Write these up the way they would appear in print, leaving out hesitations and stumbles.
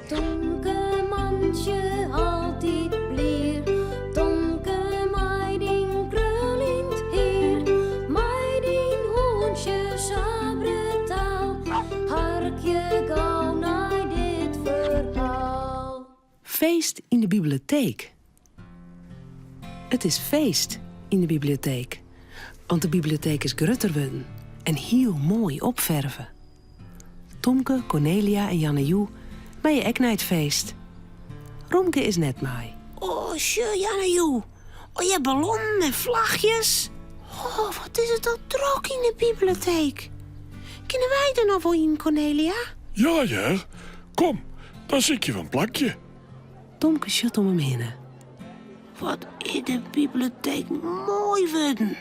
Tomke mantsje altyd blier, Tomke mei dyn kruljend hier, mei dyn hûntsje sa brutaal, harkje gau nei dit ferhaal. Feest yn de biblioteek. It is feest yn de biblioteek, want de biblioteek is grutter wurden en hiel moai opferve. Tomke, Kornelia en Janne Joe meie ek nei it feest. Romke is net mei. Oh, sjoch Janne Joe, allegear ballonnen en flachjes. Oh, wat is it al drok yn de biblioteek. Kinne wy der noch wol yn, Kornelia? Ja hear, kom, dan sykje we in plakje. Tomke sjocht om him hinne. Wat is de biblioteek moai wurden.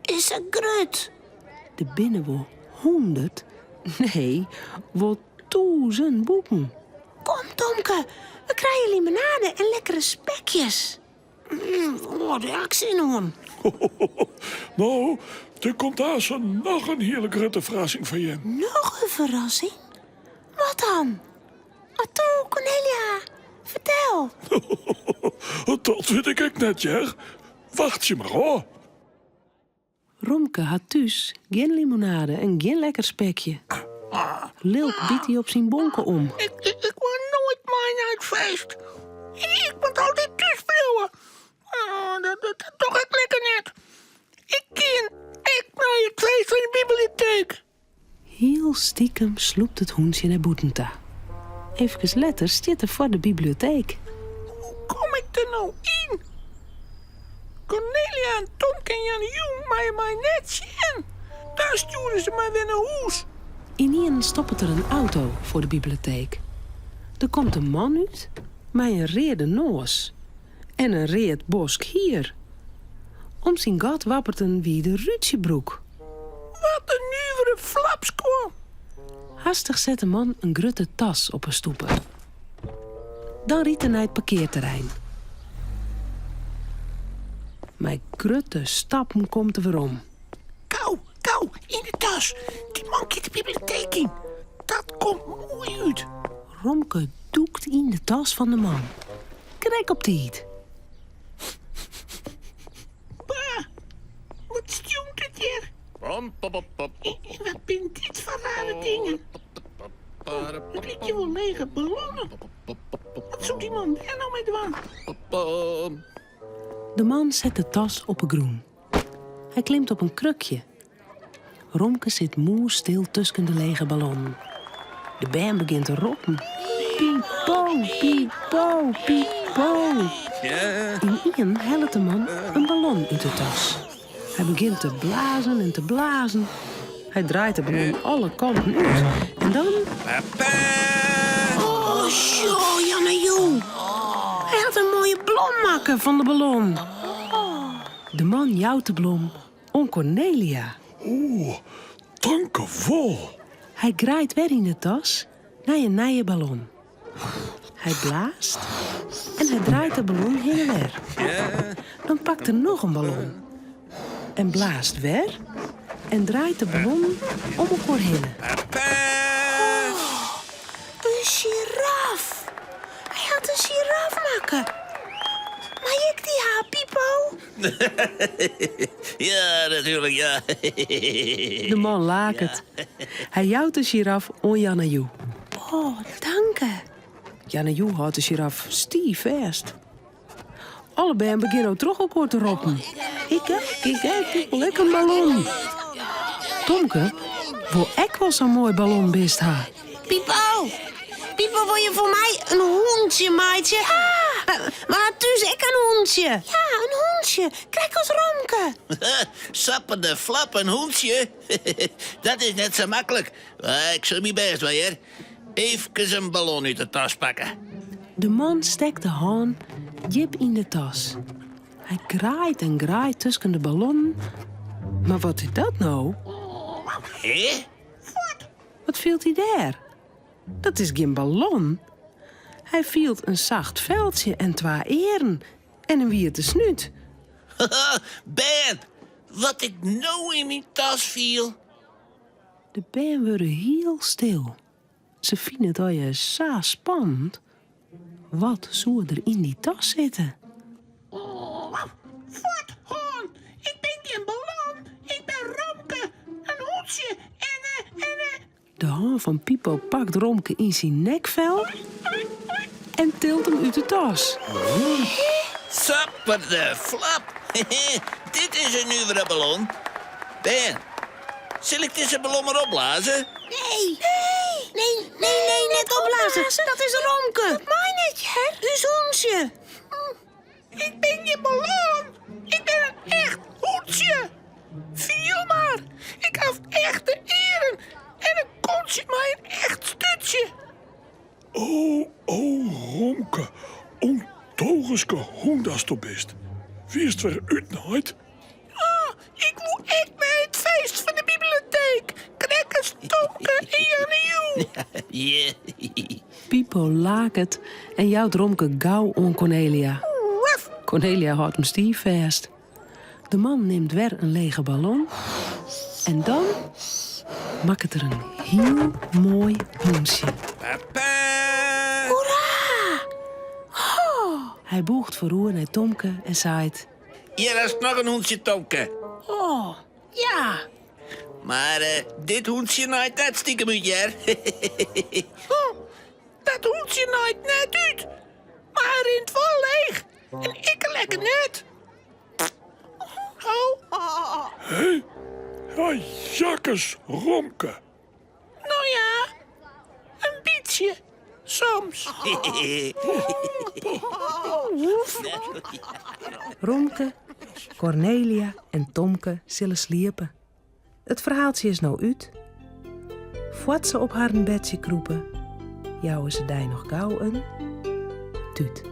Is sa grut. Der binne wol hûndert, nee, wol tûzen boeken. Kom Tomke, we krije limonade en lekkere spekjes. Oh, dêr ha ik sin oan. No, der komt aanst noch in hiele grutte ferrassing foar jim. Noch in ferrassing? Wat dan? Atoe, Kornelia, fertel. Dat wit ik ek net, hear. Wachtsje mar ôf. Romke hat thús gjin limonade en gjin lekker spekje. Lilk byt hy op syn bonke om. Ik wol noait mei nei it feest. Ik moat altyd thús bliuwe. Dat doch ik lekker net. Ik kin ek nei it feest fan de biblioteek. Hiel stikem slûpt it hûntsje nei bûten ta. Efkes letter stiet er foar de biblioteek. Hoe kom ik der no yn? Kornelia en Tomke en Janne Joe meie my net sjen. Dan stjoere se my wer nei hûs. Ynienen stoppet der in auto foar de biblioteek. Der komt in man út mei in reade noas en in read bosk hier. Om syn gat wappert in wide rútsjebroek. Wat in nuvere flapskuon! Hastich set de man in grutte tas op 'e stoepe. Dan rydt er nei it parkearterrein. Mei grutte stappen komt er werom. Gau, gau, yn de tas! Dy man giet de biblioteek yn. Dat komt moai út. Romke dûkt yn de tas fan de man. Krekt op tiid. Bah, wat stjonkt it hjir. En wat binne dit foar rare dingen? It lykje wol lege ballonnen. Wat soe dy man dêr no mei dwaan? De man set de tas op 'e grûn. Hy klimt op in krukje. Romke sit mûsstil tusken de lege ballonnen. De bern begjint te roppen. Pipo, pipo, pipo. Ynienen hellet de man in ballon út de tas. Hy begjint te blazen en te blazen. Hy draait de ballon alle kanten út. En dan... Oh, sjoch, Janne Joe. Hy hat in moaie blom makke fan de ballon. De man jout de blom oan Kornelia. Oeh, tankewol. Hy graait wer yn de tas nei in nije ballon. Hy blaast en hy draait de ballon hinne wer. Dan pakt er noch in ballon en blaast wer en draait de ballon om elkoar hinne. In sjiraf! Hy hat in sjiraf makke. Mei ik dy ha, Pipo? Ja, natuerlik, ja. De man laket. Hy jout de sjiraf oan Janne Joe. Oh, danke. Janne Joe hâldt de sjiraf stiif fêst. Alle bern begjinne no troch elkoar te roppen. Ik ek, ik ek, ik wol ek in ballon. Tomke wol ek wol sa'n moai ballonbist ha. Pipo, Pipo, wol je foar my in hûntsje meitsje? Ja! We ha thús ek in hûntsje. Ja, in hûntsje, krekt as Romke. Sappe de flap, in hûntsje? Dat is net sa maklik. Ik sil myn bêst dwaan, hear. Eefkes in ballon út de tas pakke. De man stekt de hân djip yn de tas. Hy graait en graait tusken de ballonnen. Mar wat is dat no? Hé? Wat fielt hy dêr? Dat is gjin ballon. Hy fielt in sacht feltsje en twa earen en in wiete snút. Bern, wat ik no yn myn tas fiel. De bern wurde hiel stil. Se fine it allegear sa spannend. Wat soe der yn dy tas sitte? Fuort, hân! Ik bin gjin ballon, ik bin Romke, in hûntsje en en. De hân fan Pipo pakt Romke yn syn nekfel en tilt him út de tas. Sapper de flap! Dit is in nuvere ballon. Bern, sil ik dizze ballon mar opblaze? Nee! Nee, nee, nee, net opblaze. Dat is Romke. Dat mei net, hear. Us hûntsje. Ik bin gjin ballon, ik bin in echt hûntsje. Fiel mar, ik haw echte earen en in kontsje mei in echt stútsje. O, o, Romke, ûndogenske hûn datsto bist. Wiest wer útnaaid? Oh, ik woe ek nei it feest fan de bibleteek, krekt as Tomke en Jannejoe. Pipo laket en jout Romke gau oan Kornelia. Kornelia hâldt him stiif fêst. De man nimt wer in lege ballon en dan makket er in hiel moai hûntsje. Hoera! Oh! Hy bûcht foaroer nei Tomke en seit. Hjir hast noch in hûntsje, Tomke. Oh, ja. Mar dit hûntsje naait net stikem út, hear. Dat hûntsje naait net út, mar hy rint wol leech. En ikke lekker net. Oh. Hé? Ja, jakkes, Romke. No ja, in bytsje. Soms. Romke, Kornelia en Tomke sille sliepe. It ferhaaltsje is no út. Foar't se op harren bedsje krûpe, jouwe se dy noch gau in tút.